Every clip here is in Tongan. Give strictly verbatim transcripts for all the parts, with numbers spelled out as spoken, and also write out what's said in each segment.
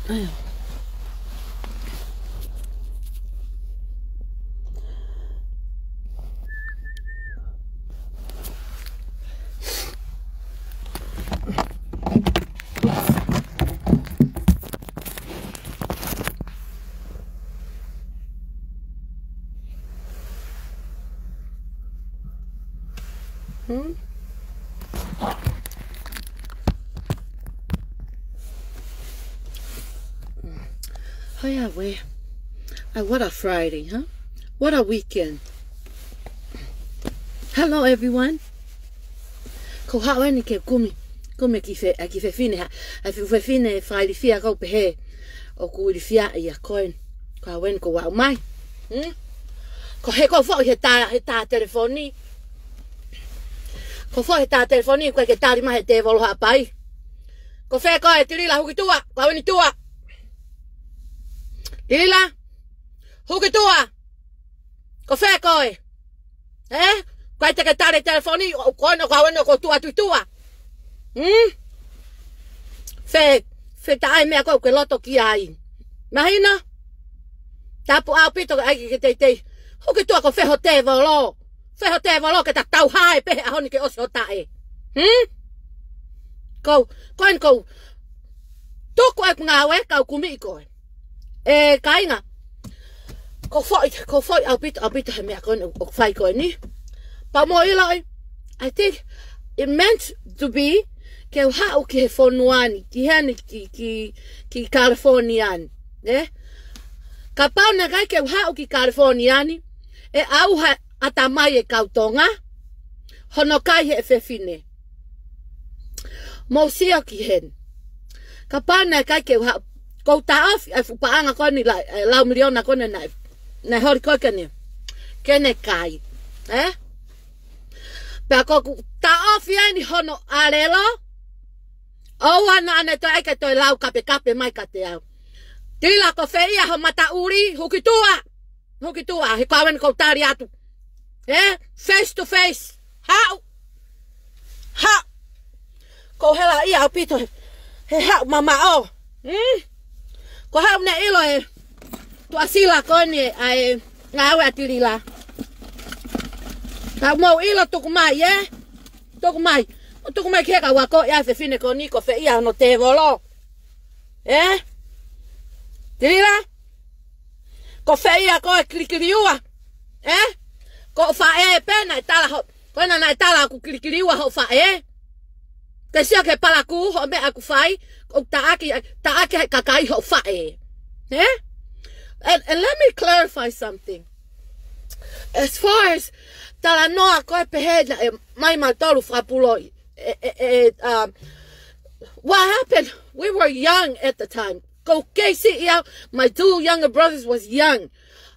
Hmm? Hoi, ʻauē. Ah, what a Friday, huh? What a weekend. Hello, everyone. Ko e haʻu eni ke kumi, kumi ki fe, ʻa e kiʻi fefine ha, ʻa e fe, fefine fakailifia ʻoku pehē ʻoku ilifia ia ko eni. Ko e haʻu eni ko e ʻomai. Hmm? Ko e hā, ko e foʻi he tā, he tā telefoni. Ko e foʻi he tā telefoni, ko e ke tali mai he tēvolo Haʻapai. Ko fē koe, Tilila, huki tuʻa, ko e haʻu eni tuʻa. Tilila, huki tuʻa. Ko fē koe? Ē? Ko e te ke tali telefoni, ʻo, ko ena ko e haʻu eni ʻoku tuʻa atu ʻi tuʻa. Hmm? Fē, fē tā ʻa e meʻa ko ē ʻoku ke loto ki ai. Mahino? Tapu ʻaupito ke ʻai ke teitei. Huki tuʻa, ko fē ho tēvolo. Fē ho tēvolo ke ta tau hae pē he ʻaho ni ke ʻosi ho taʻe. Hmm? Ko, ko eni ko. Tuku ʻeku ngāue kau kumi ʻi koe. ʻE kāinga, ko e foʻi, ko e foʻi ʻaupito, ʻaupito he meʻa ko eni ʻoku fai ko eni. Pea mou ʻiloʻi, I think it meant to be ke u haʻu ki he fonua ni, ki heni, ki, ki, ki California ni, ē? Kapau naʻe ʻikai ke u haʻu ki California ni, ʻe ʻauha ʻatamai e kau Tonga hono kai he fefine. Mou sio ki heni. Kapau naʻe ʻikai ke u haʻu, ʻoku ou taʻofi ʻa e fuʻu paʻanga ko eni la, ʻe lau miliona ko eni naʻe, naʻe holi ko ē ke ne, ke ne kai. Ē? Pea ʻoku ou taʻofi eni hono ʻalelo. ʻOua naʻa ne toe ʻai ke toe lau kapekape mai kiate au. Tilila, ko fē ia ho mataʻuli, huki tuʻa. Huki tuʻa, he ko au eni ʻoku ou tali atu. Ē? Face to face. Haʻu. Haʻu. Ko e hela ia ʻaupito he, he haʻu mamaʻo. Hmm? Ko e haʻu ne ʻilo ʻe Tuʻasila ko eni ʻa e ngāue ʻa Tilila. Ka mou ʻilo, tuku mai, ē? Tuku mai. Tuku mai ki he kau ako ia e fefine ko eni, ko fē ia hono tēvolo. Ē? Tilila? Ko fē ia ko e kilikiliua. Ē? Ko e faʻē pē naʻe tala ho, ko ena naʻe tala ʻoku kilikiliua hoʻo faʻē. Ke sio ki he palakū hoʻo meʻa ʻoku fai, ʻoku taʻaki, taʻaki he kakai hoʻo faʻē. Ē? And, and let me clarify something. As far as talanoa ko ē pehē naʻe ʻomai mautolu fakapuloʻi. Ē, ē, ē, um, what happened? We were young at the time. Ko e kei siʻi au, my two younger brothers was young.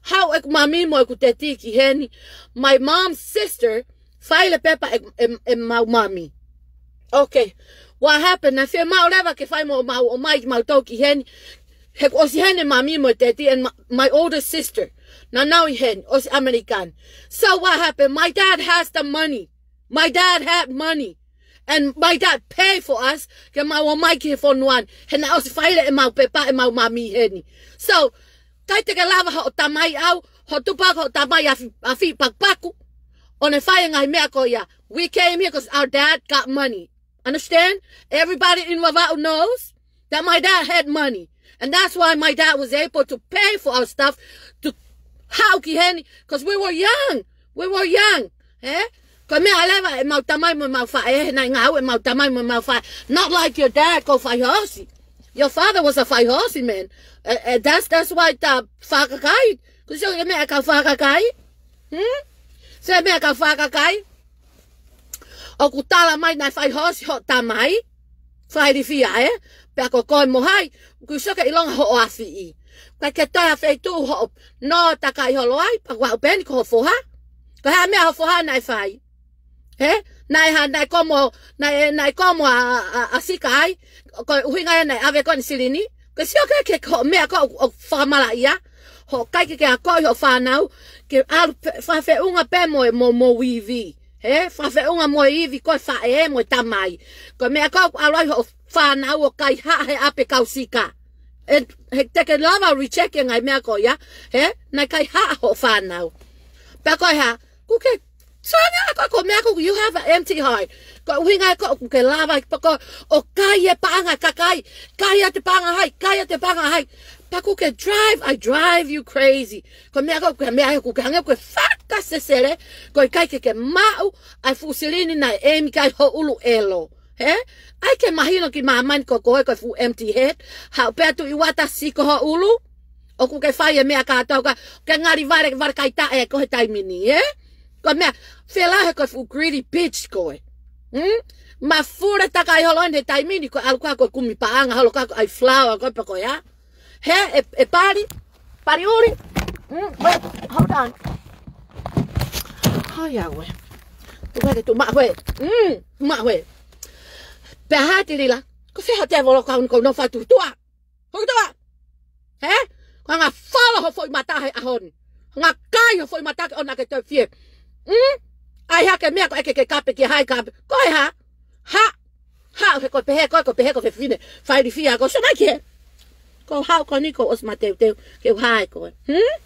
Haʻu ʻeku mami mo ʻeku teti ki heni. My mom's sister, file pepa ʻe, ʻe, ʻemau mami. Okay. What happened? Naʻe fiemaʻu leva ke fai mo ʻemau ʻomai kimautolu ki heni. He kuo ʻosi heni e mami mo e teti and my, my older sister. Naʻa nau ʻi heni, ʻosi ʻAmelika ni. So what happened? My dad has the money. My dad had money. And my dad paid for us ke mau ō mai ki he fonua ni. He naʻe ʻosi file ʻemau pepa ʻemau mami heni. So, ʻikai te ke lava hoʻo tamai ʻau, hoʻo tupu ʻa hoʻo tamai ʻa fi, ʻa fi pakupaku ʻo ne fai e ngaahi meʻa ko ia. We came here 'cause our dad got money. Understand? Everybody in Vavaʻu knows that my dad had money. And that's why my dad was able to pay for our stuff to haʻu ki heni, 'cause we were young. We were young. Ē? Ko e meʻa leva ʻemau tamai mo ʻemau faʻē, he naʻe ngāue ʻemau tamai mo ʻemau faʻē. Not like your dad ko e faihosi. Your father was a faihosi man. And, and that's, that's why the fakakai. Ko e sio ki he meʻa ʻa e kau fakakai. Hmm? Sio ki he meʻa ʻa e kau fakakai. ʻOku tala mai naʻe faihosi hoʻo tamai. Fakailifia, ē? Pea ko koe mo hai, ʻoku sio ke ʻilonga hoʻo afi. ʻIkai ke toe ʻi ha feituʻu hoʻo nō takai holo ai, pea ko au pē eni ko ho foha. Ko e hā e meʻa ho foha naʻe fai? Ē? Naʻe hā, naʻe komo, naʻe, naʻe komo ʻa, ʻa, ʻa Sika ai, ko e ʻuhinga ia naʻe ʻave ko eni silini. Ke sio ke, ke ko e meʻa ko ē ʻoku, ʻoku fakamalaʻia. Hoʻo ʻikai ke ke akoʻi hoʻo fānau, ke ʻalu pē, fakafeʻunga pē mo e, mo, mo e ivi. Ē? Fakafeʻunga mo e ivi ko e faʻē mo e tamai. Ko e meʻa ko ē ʻoku ʻalu ai hoʻo fānau ʻo kaihaʻa he ʻapi ʻa e kau Sika. ʻE, he te ke lava reject e ngaahi meʻa ko ia, he? Naʻe ʻikai haʻa hoʻo fānau. Pea ko e hā, kuo ke, sonya, ko, ko e meʻa ko, you have an empty heart. Ko e ʻuhinga ko, kuo ke lava, pea ko, ʻo kai e paʻanga kakai, kai ʻa e paʻanga hai, kai ʻa e paʻanga hai. Pea kuo ke drive, I drive you crazy. Ko e meʻa ko, ko e meʻa ko, kuo ke hangē ko e fakasesele, ko e ʻikai ke ke maʻu ʻa e fuʻu silini naʻe ʻomi ki ai ho ʻulu ʻelo. He? ʻAi ke mahino ki māmani ko koe ko e fuʻu empty head. Haʻu pē ʻo tuʻi ʻuata siko ho ʻulu. ʻOku ke fai e meʻa kātoa ka, ke ngali vale, vale kai taʻe ko he taimi ni, he? Ko e meʻa, fela he ko e fuʻu greedy bitch koe. Hmm? Mafule takai holo ʻeni he taimi ni ko e ʻalu koe ko e kumi paʻanga holo koe ko e ʻai flower koe pea ko ia. He, e, e pali. Pali ʻuli. Mm, wait, hold on. Hoi au ē. Tuku ke tuʻu maʻu ē. Mm, maʻu ē. Pea hā Tilila. Ko e fē ho tēvolo kau ni ko no fatu tua. Hoki tua. He? Ko e hanga folo ho foʻi mata he ʻaho ni. Hanga kai ho foʻi mata ke ʻoua ke toe fie. Mm? ʻAi hake meʻa ko e ke ke kape ki hai kape. Ko e hā? Hā? Hā, he ko e pehē ko e, ko e pehē ko e fefine. Fai li fia ko e sona ke. Ko haʻu ko eni ko ʻosi mateuteu. Ke u hae ko e. Hmm?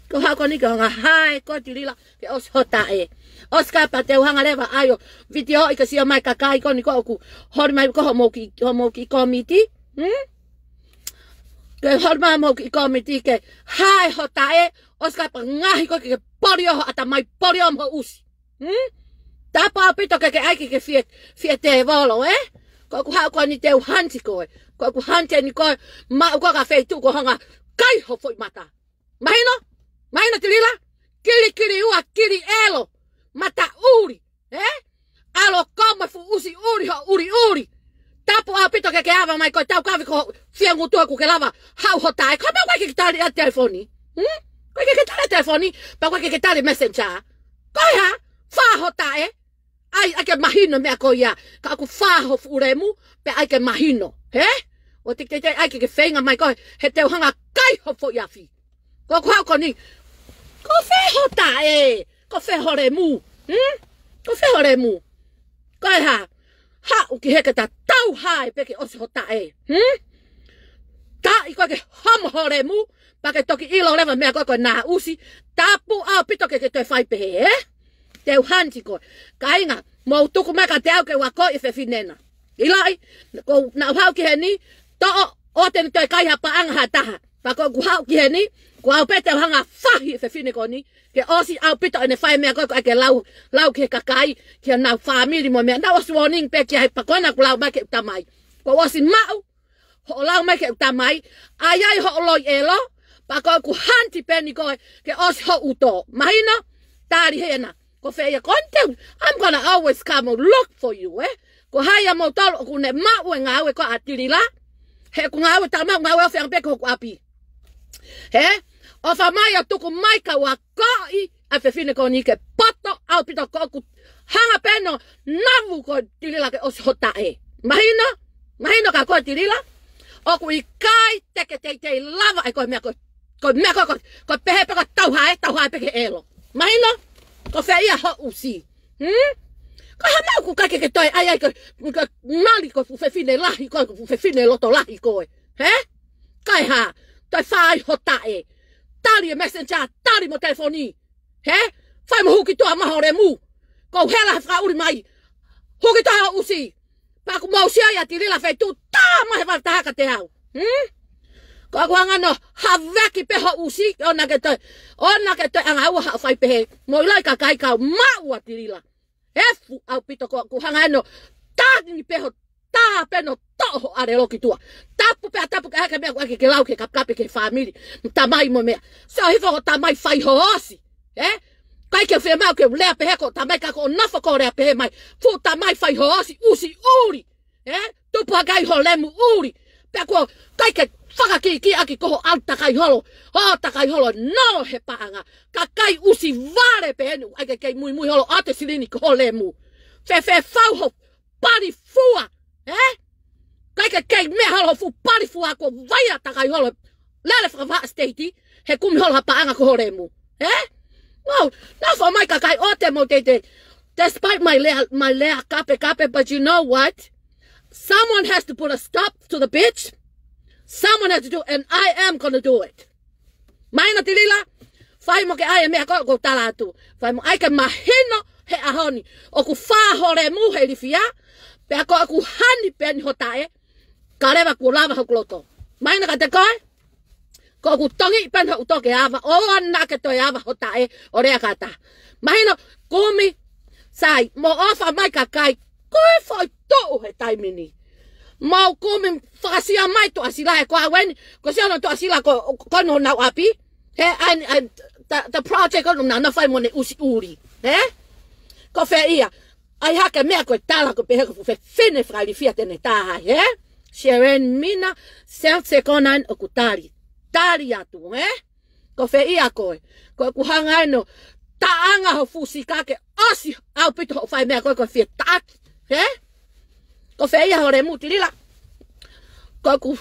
Ko haʻu ko eni ke hanga hae ko e Tilila. Ke ʻosi ho taʻe. ʻOsi ka pea te u hanga leva ʻai ʻo. Vitiō ʻi ka sio mai kakai ko eni ko ʻoku. Holi mai ko hoʻomou kiʻi, hoʻomou kiʻi kōmiti. Hmm? Ke holi mai hoʻomou kiʻi kōmiti ke. Hae ho taʻe. ʻOsi ka pea ngaohi ko e ke, ke poli ʻo ho ʻatamai poli ʻo mo ʻusi. Hmm? Tapu ʻaupito ke ke ʻai ke ke fie, fie tēvolo, ē? Ko ʻeku haʻu ko eni te u hanti koe. Ko ʻeku hanti eni koe, maʻu koe ka feituʻu ko e hanga kai ho foʻi mata. Mahino? Mahino Tilila? Kilikili ua, kili ʻelo. Mata ʻuli, ē? ʻAlu ʻo kau mo e fuʻu ʻusi ʻuli, ho ʻuli ʻuli. Tapu ʻaupito ke ke ava mai ko e tau kavi ko fie ngutu ʻoku ke lava. Haʻu ho taʻe. Ko e meʻa ko e ke ke tali ʻa e telefoni. Hmm? Ko e ke ke tali ʻa e telefoni. Pea ko e ke ke tali messenger. Ko e hā? Fā ho taʻe. ʻAi, ʻai ke mahino meʻa ko ia. Ka ʻoku fā ho fuʻu lemu. Pea ʻai ke mahino. He? ʻO te ke te ʻai ke ke feinga mai ko e. He te u hanga kai ho foʻi afi. Ko ʻeku haʻu ko eni. Ko e fē ho taʻe. Ko e fē ho lemu. Hmm? Ko e fē ho lemu. Ko e hā? Haʻu ki he ke ta tau hae pē ke ʻosi ho taʻe. Hmm? Taʻi ko e ke homo ho lemu. Pea ke toki ʻilo leva meʻa ko e ko e nā ʻusi. Tapu ʻaupito ke ke toe fai pehē, ē? Te u hanti koe. Kāinga, mou tuku mai ka te au ke u ako ʻi he fefine na. ʻIloʻi, ko naʻa ku haʻu ki heni, toʻo, ʻoua te ne toe kai ha paʻanga ha taha. Pea ko ʻeku haʻu ki heni, ko au pē te u hanga fahi e fefine ko eni, ke ʻosi ʻaupito ʻene fai meʻa ko e ko e ke lau, lau ki he kakai, ki heʻenau fāmili mo e meʻa, naʻa ku ʻosi warning pē ki ai pea ko ena kuo lau mai ke u tamai. Kuo u ʻosi maʻu, hoʻo lau mai ke u tamai, ʻai ai hoʻo loi ʻelo, pea ko ʻeku hanti pē eni ko e, ke ʻosi ho ʻuto. Mahino, tali hena. Ko fē ia ko eni te u, I'm gonna always come and look for you, ē? Ko hai ʻia moutolu ʻoku ne maʻu e ngāue ko ē ʻa Tilila. He ʻoku ngāue tamau, ngāue ʻo feʻanga pē ko hoku ʻapi. He? ʻOfa mai ʻo tuku mai ka u akoʻi ʻa e fefine ko eni ke poto ʻaupito ko ʻeku hanga pē ʻo navu ko Tilila ke ʻosi ho taʻe. Mahino? Mahino ka ko Tilila? ʻOku ʻikai te ke teitei lava ʻe ko e meʻa ko e, ko e meʻa ko e, ko e, ko e pehē pē ko e tau hae, tau hae pē ke ʻelo. Mahino? Ko fē ia ho ʻusi. Hmm? Ko e hā meʻa ʻoku ʻikai ke ke toe ʻai ai ko e, ko e ngali ko e fuʻu fefine lahi ko e, ko e fuʻu fefine loto lahi ko e. He? Ko e hā? Toe fai ho taʻe. Tali e messenger, tali mo telefoni. He? Fai mo huki tuʻa mai ho lemu. Ko u hela he fakaʻuli mai. Huki tuʻa ho ʻusi. Pea ʻoku mou sio ʻia Tilila feituʻu tā mai he vale taha ka te au. Hmm? Ko ʻeku hanga ʻo haveki pē ho ʻusi, ʻoua ke toe, ʻoua ke toe anga ua haʻo fai pehē. Mou ʻiloʻi kakai kau maʻu ʻa Tilila. Efu ʻaupito ko ʻeku hanga ʻo tani pē ho tā pē ʻo toʻo ho ʻalelo ki tuʻa. Tapu pē ʻa tapu ke ʻai ke meʻa ʻoku ʻai ke ke lau ke kapekape ki he fāmili. Tamai mo e meʻa. Sio hifo ho tamai fai ho ʻosi. Ē? ʻIkai ke fiemaʻu ke u lea pehē ko e tamai ka ko hoʻo nofo ko e lea pehē mai. Fuʻu tamai fai ho ʻosi, ʻusi ʻuli. Ē? Tupu hake ai ho lemu ʻuli. Pea ko e ʻikai ke fakakikiʻaki ko hoʻo ʻalu takai holo. Hoʻo takai holo nolo he paʻanga. Kakai ʻusi vale pē eni ʻai ke kei muimui holo ʻo te silini ko ho lemu. Fēfē fau ho pali fua, ē? ʻIkai ke kei meʻa holo fuʻu pali fua ko e vaia takai holo. Lele fakavahaʻa state, he kumi holo ha paʻanga ko ho lemu, ē? Wow, nofo mai kakai ʻo te mou teitei. Despite my lea, my lea kapekape, but you know what? Someone has to put a stop to the bitch. Someone has to do, and I am gonna do it. Mahino Tilila, fai mo ke ʻai e meʻa ko ē ʻoku ou tala atu. Fai mo ʻai ke mahino he ʻaho ni. ʻOku fā ho lemu he ilifia, pea ko ʻeku hani pē eni ho taʻe, ka leva kuo lava hoku loto. Mahino kiate koe? Ko ʻeku tongi pē eni hoʻo toke ava, ʻoua naʻa ke toe ava ho taʻe ʻo lea kātaki. Mahino, kumi, sai, mo ʻofa mai kakai, ko e foʻi tuʻu he taimi ni. Mo kumi fakasia mai Tuʻasila he ko au eni, ko e sio hono Tuʻasila ko, ko eni honau ʻapi. He, and, and the, the project ko eni naʻa na fai mo ne ʻusi ʻuli. He? Ko fē ia, ʻai hake meʻa ko e tala ko pehē ko e fefine fakailifia te ne tā ai, he? Sharon Mina, South Sekonan ʻoku tali. Tali atu, he? Ko fē ia koe? Ko ʻeku hanga ʻeni ʻo taʻanga ho fusi ka ke ʻosi ʻaupito hoʻo fai meʻa ko ē ko e fie taʻaki, he? Ko fē ia ho lemu Tilila? Ko ʻeku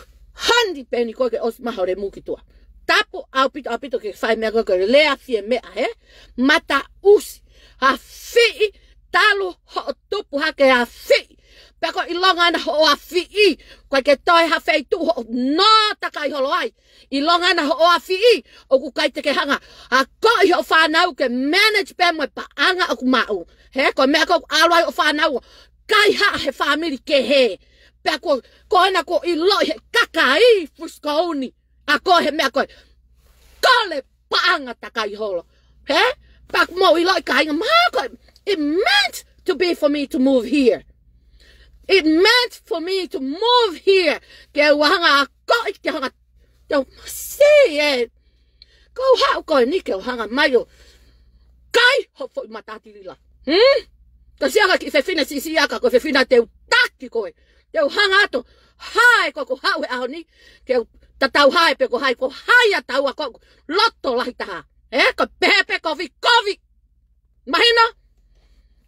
hani pē eni ko ē ke ʻosi mai ho lemu ki tuʻa. Tapu ʻaupito, ʻaupito ke fai meʻa ko ē ko e lea fie meʻa, he? Mata ʻusi. Ha fiʻi talu hoʻo tupu hake ha fiʻi. Pea ko e ʻilonga ʻena hoʻo afiʻi, ko e ke toe ha feituʻu hoʻo nō takai holo ai. ʻIlonga ʻena hoʻo afiʻi, ʻoku ʻikai te ke hanga ʻo akoʻi hoʻo fānau ke manage pē mo e paʻanga ʻoku maʻu. He, ko e meʻa ko ē ʻoku ʻalu ai hoʻo fānau ʻo kaihaʻa he fāmili kehe. Pea ko, ko ena kuo ʻiloʻi he kakai Frisco ni, ʻa ko e he meʻa ko ē, kole paʻanga takai holo. He? Pea mou ʻiloʻi kāinga, mahalo ko e, it meant to be for me to move here. It meant for me to move here. Ke u hanga ʻo akoʻi, ke hanga, ke u see, e. Ko u haʻu ko eni ke u hanga mai ʻo kai ho foʻi mata Tilila. Hmm? Ka siʻa ka kiʻi fefine siʻisiʻi ʻa ka ko e fefine te u taki koe. Te u hanga atu, hae ko ʻeku haʻu he ʻaho ni, ke u tatau hae pe ko hai, ko hai ʻa taua ko ʻeku loto lahi taha. E, ko pehē pē kovi, kovi. Mahino?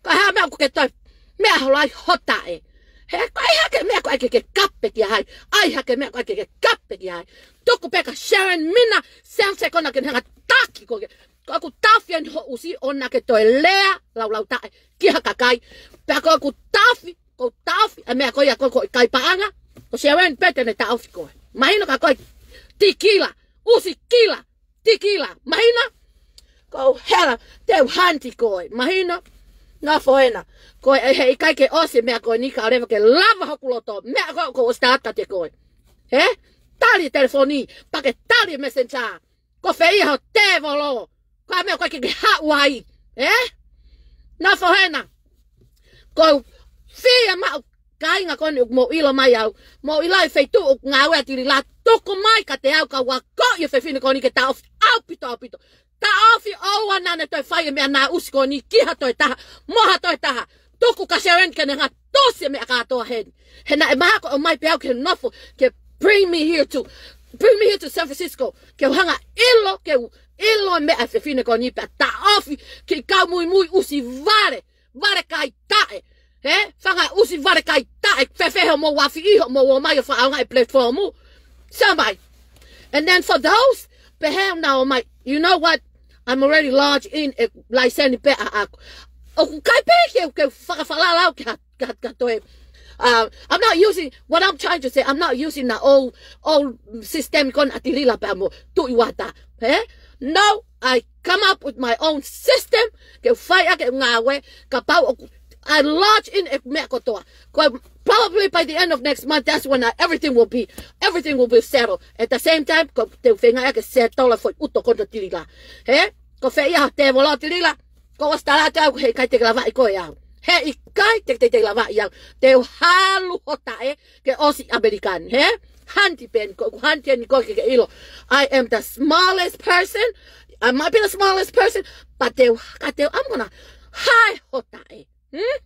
Ka ha meʻa ʻoku ke toe meʻa holo ai ho taʻe. He, ko e ʻai hake meʻa ko ē ke ke kape ki ai. ʻAi hake meʻa ko ē ke ke kape ki ai. Tuku pē kia Sharon Mina, Sam Sekona ke ne hanga taki koe. Ko ʻeku taʻofi eni hoʻo ʻusi ʻoua naʻa ke toe lea laulau taʻe ki ha kakai. Pea ko ʻeku taʻofi, ko e taʻofi ʻa e meʻa ko ia ko ē ko e kai paʻanga, ko Sharon pē te ne taʻofi koe. Mahino ka ko e tikila, ʻusi kila, tikila. Mahino? Ko u hela, te u hani koe. Mahino? Nofo ena. Ko e he ʻikai ke ʻosi e meʻa ko eni ka leva ke lava hoku loto. Meʻa ko ē ʻoku ou ʻosi tala atu kiate koe. He? Tali e telefoni, pea ke tali e messenger. Ko fē ia ho tēvolo? Ko e meʻa ko ē ke ke haʻu ai. E? Nofo ena. Ko u fiemaʻu kāinga ko eni ʻoku mou ʻilo mai au. Mou ʻilo e feituʻu ʻoku ngāue ʻa Tilila, tuku mai kiate au ka u akoʻi e fefine ko eni ke taʻofi ʻaupito, ʻaupito. Taʻofi ʻoua naʻa ne toe fai e meʻa naʻe ʻusi ko eni ki ha toe taha, mo ha toe taha. Tuku kia Sharon ke ne hanga ʻo tusi e meʻa kātoa heni. He naʻe mahalo ko e ʻomai pē au ke nofo, ke bring me here to, bring me here to San Francisco. Ke u hanga ʻo ʻilo, ke u ʻilo e meʻa e fefine ko eni pea taʻofi, kiʻi kau muimui ʻusi vale, vale kai taʻe. He? Fanga ʻusi vale kai taʻe, fēfē hoʻomou afiʻi hoʻomou ō mai ʻo fakaʻaongaʻi e platform. Sio mai. And then for those, pehē naʻa ō mai, you know what? I'm already lodged in e laiseni pē ʻaʻaku. ʻOku ʻikai pē ke, ke fakafalala au ki ha, ki ha, ki ha toe. Uh, I'm not using, what I'm trying to say, I'm not using the old, old system ko ena ʻa Tilila pea mo Tuʻi Uata. He? No, I come up with my own system, ke u fai ʻaki e ngāue, kapau ʻoku, I lodge in e meʻa kotoa. Ko e, probably by the end of next month, that's when I, everything will be, everything will be settled. At the same time, ko te u feinga ia ke settle e foʻi ʻuto ko ena ʻo Tilila. He? Ko fē ia ho tēvolo Tilila? Ko u ʻosi tala atu au, he ʻikai te ke lavaʻi koe au. He ʻikai te, te, te lavaʻi au. Te u halu ho taʻe ke ʻosi ʻAmelika ni, he? Hani pē eni, ko ʻeku hani eni ko ē ke ke ʻilo. I am the smallest person. I might be the smallest person, but te u, ka te u, I'm gonna hae ho taʻe. Hmm?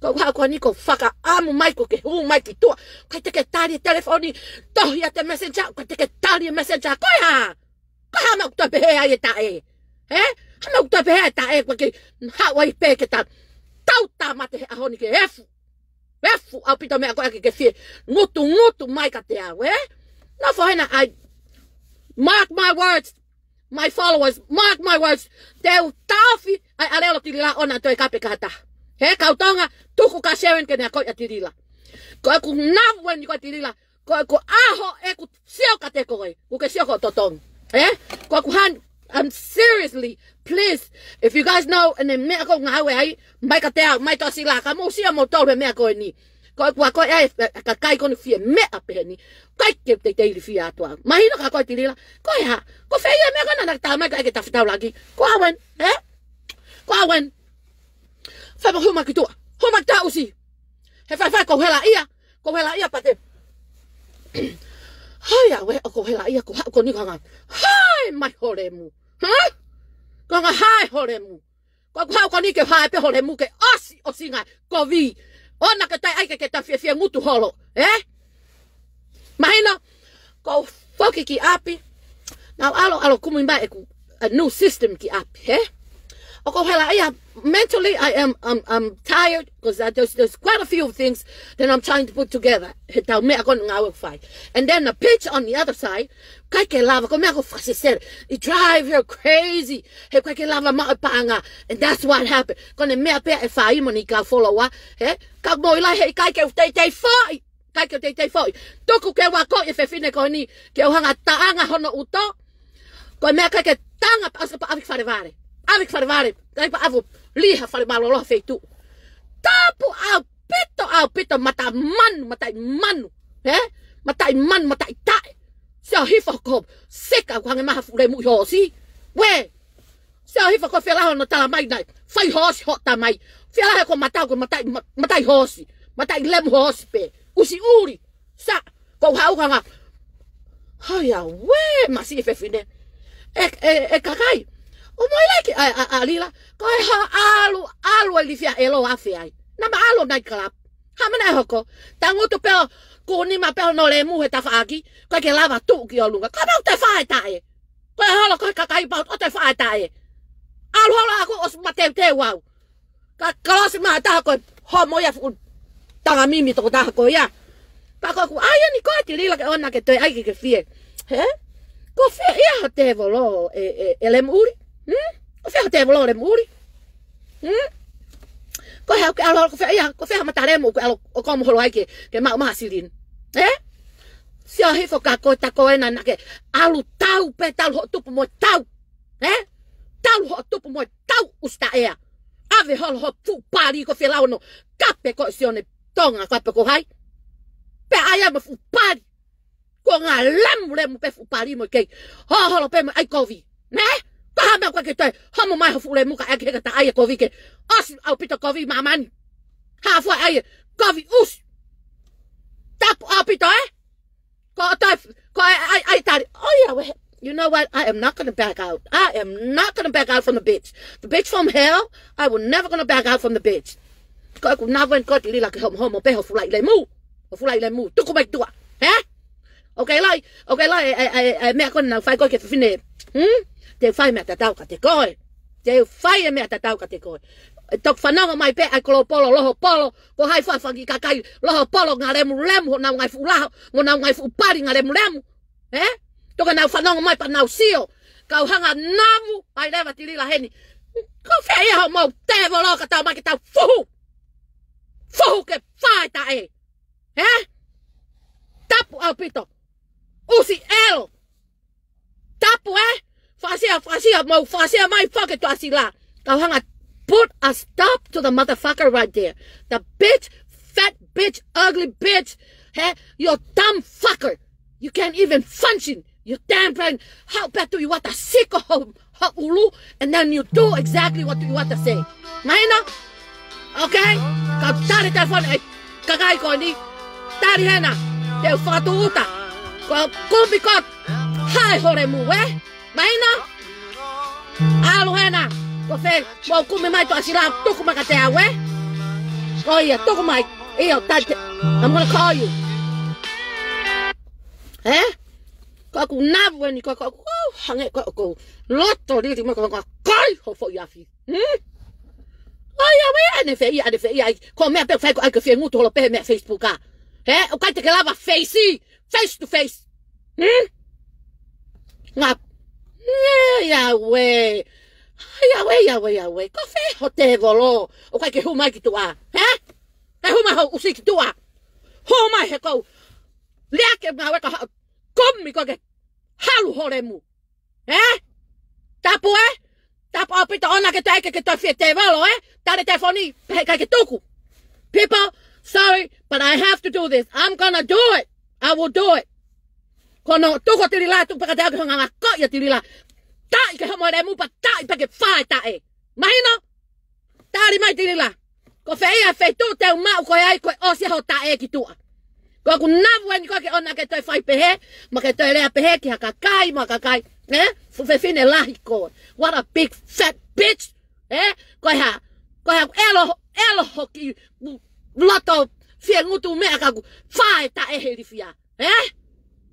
Ko u haʻu ko eni ko u fakaʻamu mai ko ke hū mai ki tuʻa. ʻIkai te ke tali e telefoni, tohi atu e messenger, ʻikai te ke tali e messenger, ko e hā? Ko e hā e meʻa ʻoku toe pehē ai e taʻe? He? Hā e meʻa ʻoku toe pehē ai e taʻe, ko e ke haʻu ai pē ke ta, tau tāmate he ʻaho ni ke efu. Efu ʻaupito e meʻa ko ē ke ke fie ngutungutu mai kiate au, e? Nofo ena, I, mark my words, my followers, mark my words. Te u taʻofi ʻa e ʻālelo ʻo Tilila ʻoua naʻa toe kape ki ha taha. He, kau Tonga, tuku kia Sharon ke ne akoʻi ʻa Tilila. Ko ʻeku navu eni ko ē Tilila, Ko, ko e ʻaho ʻeku sio kiate koe, ʻoku ke sio ko e totongi. Ē? Ko ʻeku han, I'm seriously, please, if you guys know, ʻene meʻa ʻoku ngāue ai, mai kiate au, mai Tuʻasila, ka mou sio moutolu he meʻa ko eni. Ko ʻeku ako ʻa e, ʻa e kakai ko eni fie meʻa pehē ni. ʻIkai ke u teitei ilifia atu au. Mahino kia koe Tilila, ko e hā, ko fē ia e meʻa ko ena naʻe tala mai ka ʻai ke tafataulaki. Ko au eni, ē? Ko au eni. Fai mo hū mai ki tuʻa. Hū mai ki tuʻa ʻusi. He faifai ʻoku ou helaʻia. ʻOku ou helaʻia pē te. Hai ʻauē, ʻoku ou helaʻia, ʻoku ou haʻu ko eni ko e hanga. Hai mai ho lemu. Hā? Ko e hanga hai ho lemu. Ko ʻeku haʻu ko eni ke u hae pē ho lemu ke ʻosi, ʻosi ngaahi kovi. ʻOua naʻá ke toe ʻai ke ke toe fiefia ngutu holo. Ē? Mahino, ʻoku ou foki ki ʻapi. Naʻá ku ʻalu, ʻalu kumi mai ʻeku, a new system ki ʻapi, ē? ʻOku ou helaʻia, mentally, I am, I'm, I'm tired, 'cause I, there's, there's quite a few things that I'm trying to put together. He tau meʻa ko eni ngāue ʻoku fai. And then the bitch on the other side, ʻikai ke lava, ko e meʻa ʻoku fakasesele. It drive her crazy. He ʻikai ke lava maʻu e paʻanga. And that's what happened. Ko ʻene meʻa pē ʻe fai mo ʻene kau follower, ē? Ka mou ʻilo he ʻikai ke u teitei foʻi. ʻIkai ke u teitei foʻi. Tuku ke u ako e fefine ko eni, ke u hanga taʻanga hono ʻuto. Ko e meʻa ʻikai ke tanga pea ʻosi pea ʻave ki falevale. ʻAve ki falevale. ʻIkai pea ʻave ʻo lī ha fale mālōlō ha feituʻu. Tapu ʻaupito, ʻaupito, mata manu, mataʻi manu. Ē? Mataʻi manu, mataʻi taʻe. Sio hifo ko e sika ʻoku hangē mai ha fuʻu lemu ʻi ho ʻosi. Uē. Sio hifo ko e fēlā hono tala mai naʻe fai ho ʻosi hoʻo tamai. Fēlā he ko e mata, ko e mataʻi, ma-, mataʻi ho ʻosi. Mataʻi lemu ho ʻosi pē. ʻUsi ʻuli. Sa, ʻoku ou haʻu hanga. Hai ʻauē, masiʻi fefine. ʻE, ʻe, ʻe kakai. ʻOku mou ʻilo ki, ʻa, ʻa, ʻa Lila. Ko e hā ʻalu, ʻalu e ilifia ʻe lō afe ai. Naʻá ma ʻalu night club. Hā meʻa naʻe hoko. Tangutu pē ʻo, kuni mai pē hono lemu he tafaʻaki. ʻIkai ke lava tuʻu ki ʻolunga. Ka mau te fai taʻe. Ko e holo ko e kakai pau, ʻo te fai taʻe. ʻAlu holo ʻaku ʻosi mateuteu au. Ka kalosi mai ha taha ko e homo ia fuʻu tanga mimi tokotaha ko ia. Ka ko ʻeku ʻai eni ko e Tilila ke ʻoua naʻá ke toe ʻai ke ke fie. Hē? Ko fē ia ho tēvolo ē, ē, ē lemu ʻuli? Hmm? Ko fē ho tēvolo lemu ʻuli? Hmm? Ko e hā ʻoku ke ʻalu, ko fē ia, ko fē ha mata lemu ʻoku ke ʻalu ʻo komo holo ai ke, ke maʻu mai ha silini? Ē? Sio hifo kia koe, tā ko ena naʻá ke ʻalu tau pē, talu hoʻo tupu mo e tau. Ē? Talu hoʻo tupu mo e tau ʻusi taʻea. ʻAve holo ho fuʻu pali ko e fēlā hono kape ko e Sione Tonga kape ko hai. Pea ʻai ai mo e fuʻu pali. Ko e ngaahi lemu lemu pē fuʻu pali mo e kei. Hoholo pē mo e ʻai kovi. Nē? Ko e hā meʻa ʻoku ʻikai ke toe homo mai ho fuʻu lemu ka ʻeke he ka ta ʻai e kovi ke ʻosi ʻaupito kovi māmani. Hā fua ʻai e kovi ʻusi. Tapu ʻaupito, ē? Ko e tai, ko e ʻai, ʻai tali. Oh yeah, well, you know what? I am not gonna back out. I am not gonna back out from the bitch. The bitch from hell, I will never gonna back out from the bitch. Ko ʻeku nava eni ko e Tilila ke homo, homo pē ho fuʻu laʻi lemu. Ho fuʻu laʻi lemu. Tuku mai ki tuʻa. Hē? Okay, lai. Okay, lai. E, e, e, e, meʻa ko ena naʻá ku fai ko ē ki he fefine. Hmm? Te u fai e meʻa tatau kiate koe. Te u fai e meʻa tatau kiate koe. ʻE toki fanongo mai pē ʻa e kolopolo, lohopolo, ko hai fafaki kakai, lohopolo, ngaahi lemu lemu, honau ngaahi fuʻu laho, mo honau ngaahi fuʻu pali ngaahi lemu lemu. Ē? Toki nau fanongo mai pea nau sio. Kau hanga namu, ʻai leva Tilila heni. Ko fē ia hoʻomou tēvolo ka tau mai ke tau fuhu. Fuhu ke fai taʻe. Ē? Tapu ʻaupito. ʻUsi ʻelo. Tapu, ē? Fakasia, fakasia, mou fakasia mai foki Tuʻasila. Kau hanga put a stop to the motherfucker right there. The bitch, fat bitch, ugly bitch. Hē? You're dumb fucker. You can't even function. You damn brain. How bad do you want to sick ho, ho ʻulu? And then you do exactly what you want to say. Mahino? Okay? Kau tali telefoni, ē, kakai ko eni. Tali hena. Te u fakatūʻuta. Ko e kumi ko e hae ho lemu, ē? Mahino? ʻAlu hena. Ko fē, mou kumi mai Tuʻasila, tuku mai kiate au, ē? Ko ia, tuku mai. ʻIo, tali te, I'm gonna call you. Ē? Ko ʻeku navu eni, ko, ko, ko, hangē ko, ko, loto lili mo ko, ko, kai ho foʻi afi. Hmm? ʻAi, ʻauē, ʻanefē ia, ʻanefē ia, ʻai, ko e meʻa pē ʻoku fai ko e ʻai ke fie ngutu holo pē he meʻa Facebook ā. Hē? ʻOku ʻikai te ke lava face, face to face. Hmm? Ngā, ʻai, ʻauē. ʻAi, ʻauē, ʻauē, ʻauē. Ko fē ho tēvolo. ʻOku ʻikai ke hū mai ki tuʻa. Hē? Ke hū mai ho ʻusi ki tuʻa. Hū mai he kou Lea ke ngāue ka ha-, kumi ko ke halu ho lemu. Ē? Tapu ē? Tapu ʻaupito ʻoua ke toe ke, ke toe fie tēvolo, ē? Tali telefoni, pehē ʻikai ke tuku. People, sorry, but I have to do this. I'm gonna do it. I will do it. Ko hono tuku ʻo Tilila, tuku pē ka te ake honga ngako ia Tilila. Taʻi ke homo lemu pea taʻi pē ke fai taʻe. Mahino? Tali mai Tilila. Ko fē ia feituʻu te u maʻu koe ai ko e ʻosi ho taʻe ki tuʻa. Ko ʻeku navu eni ko ke ʻoua ke toe fai pehē, mo ke toe lea pehē ki ha kakai, mo ha kakai. Ē? Fuʻu fefine lahi koe. What a big fat bitch. Ē? Ko e hā, ko e hā, ʻelo, ʻelo hoki, loto, fie ngutu meʻa ka ʻoku fai taʻe he ilifia. Ē?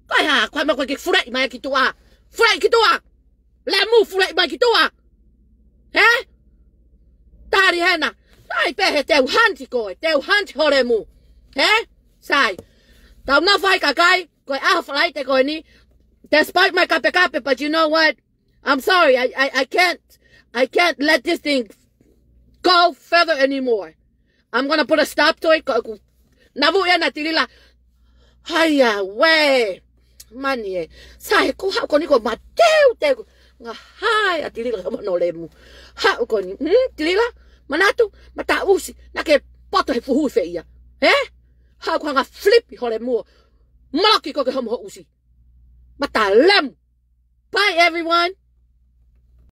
Ko e hā, ko e hā mo ko ke fuleʻi mai ki tuʻa. Fuleʻi ki tuʻa. Lemu fuleʻi mai ki tuʻa. Ē? Tali hena. Sai pehē te u hanti koe, te u hanti ho lemu. Ē? Sai. Tau nofo ai kakai, ko e ʻaho Falaite ko eni. Despite my kapekape, but you know what? I'm sorry, I, I, I can't, I can't let this thing go further anymore. I'm gonna put a stop to it. Ko ʻeku navu ia na Tilila. Hai ia, we. Mani ē. Sai, ko haʻu ko eni ko mateu te ko. Ngā hai a Tilila ka hono lemu. Haʻu ko eni. Hmm, Tilila? Manatu, mata usi. Naʻa ke poto he fuhu fē ia. Ē? Haʻu ko hanga flipi ho lemu. Maloki ko ke homo ho usi. Mata lemu. Bye, everyone.